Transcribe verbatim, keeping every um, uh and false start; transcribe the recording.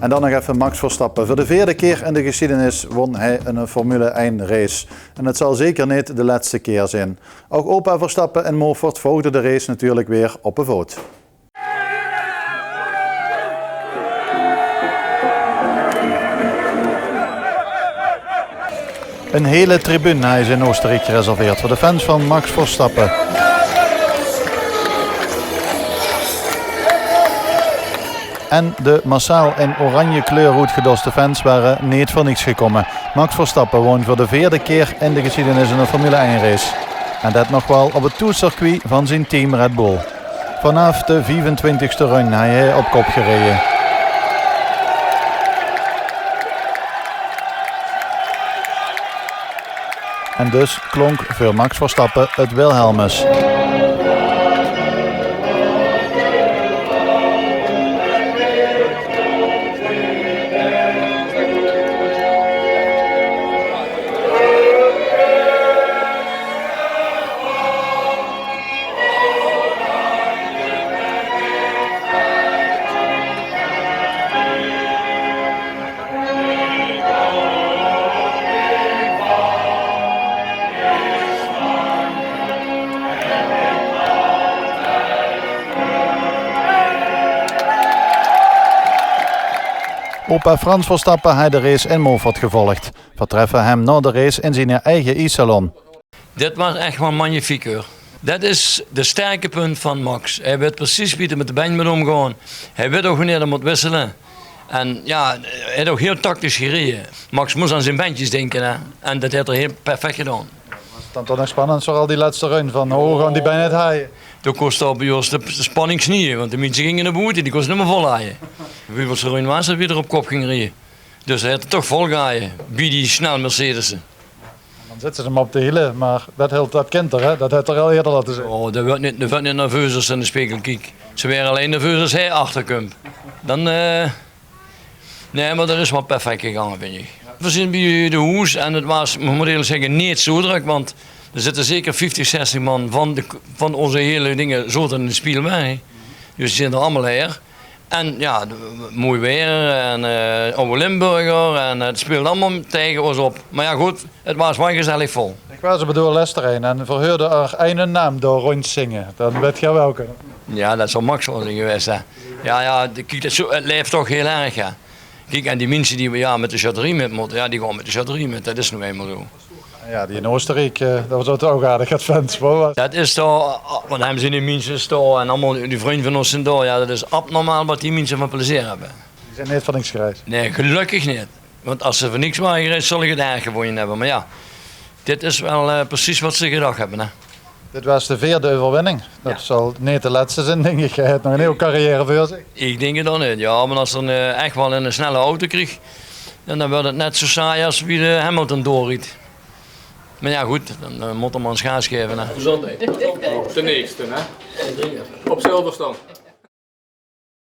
En dan nog effe Max Verstappen. Veur de veerde kier in de gesjiedenis won hae ein Formule ein race. En het zal zeker neet de lètste kier zeen. Ouch opa Verstappen in Moffert volgde de race natuurlik weer op de voot. Ein hele tribune is in Oostenriek gereserveerd veur de fans van Max Verstappen. En de massaal in oranje kleur oetgedoste fans ware neet veur niks gekómme. Max Verstappen won veur de veerde kier in de gesjiedenis ein Formule ein race. En det nog waal op het toescircuit van zien team Red Bull. Vanaaf de viefentwintigste run haet hae op kop gereje. En dus klonk veur Max Verstappen het Wilhelmus. Opa Frans Verstappen haet de race in Moffert gevolgd. Veer treffe hem nao de race in zien eige iessalon. Dit waas ech waal magnifiek, huur. Det is de sterke punt van Max. Hae wit precies wie 'r mit de bendj mót ómgaon. Hae wit ouch wienie 'r mót wissele. En jao, hae haet ouch hiel tactisch gereje. Max mós aan zien bendjes dinke, hè. En det haet 'r hiel perfect gedaon. Waas het dan toch nog spannend, zoe al die lètste run, van: "Ho, gaon die bendj het haje?" Doe kós 'r bie ós de, de spanning snieje, want de minse ginge nao boete, die kóste neet mieë volhaje. Wieväölste run waas 't wie 'r op kop ging rieje? Dus hae haet 't toch volgehaje, bie die snel Mercedes'e. Dan zitte ze 'm op de hiele, mer det hilt, det kint 'r, hè? Det haet 'r al eerder laote zeen. Oh, det wuuert neet, det wuuert neet nerveus es se in de spegel kieks. Ze waere allein nerveus es hae achterkump. Dan, eh, nae, mer det is waal perfect gegange, vinj ich. Veer zeen bie de hoes en het waas, ich mót eerlik zègke, neet zoe drök, want d'r zitte zeker vieftig, zestig man van de, van ózze hiele dinge zote in de spielwei. Dus die zeen d'r allemaol haer. En jao, de, mooi waer en, eh, Oude Limburger en het speulde allemaol taenge ós op. Mer jao, good, het waas waal gezellig vol. Ich waas op het Doorlesterein en veer heurde d'r eine naam dao róndjzinge. Dan wèt geer welke. Jao, det zal Max waal zeen gewaes, hè. Jao, jao, de, kiek, det is zoe, het laef toch hiel erg, hè. Kiek, en die minse die, jao, mit de sjötterie mit mótte, jao, die gaon mit de sjötterie mit. Det is noe einmaol zoe. Jao, die in Oostenriek, eh, det waas ouch aardig, het fans, hoor. Det is toch, want dan höbbe ze die minse toch en allemaol die vrunj van ós zeen dao. Jao, det is abnormaal waat die minse van plezeer höbbe. Die zeen neet van niks gereis. Nae, gelökkig neet. Want es ze van niks ware gereis, zou ich het erg gevónje höbbe. Mer jao, dit is waal, eh, precies waat ze gedach höbbe, hè. Dit waas de veerde euverwinning. Det zal neet de lètste zeen, dink ich. Hae haet nog ein hiel carrière veur zich. Ich dink het ouch neet, jao. Mer es 'r ein, eh, ech waal ein snelle auto krieg, dan, dan wuuert het net zoe saai es wie de Hamilton doorriejt. Mer jao, good, dan, eh, mót 'r mer ins gaas gaeve, hè. Gezondheid. Ten eerste, hè? Op Silverstone.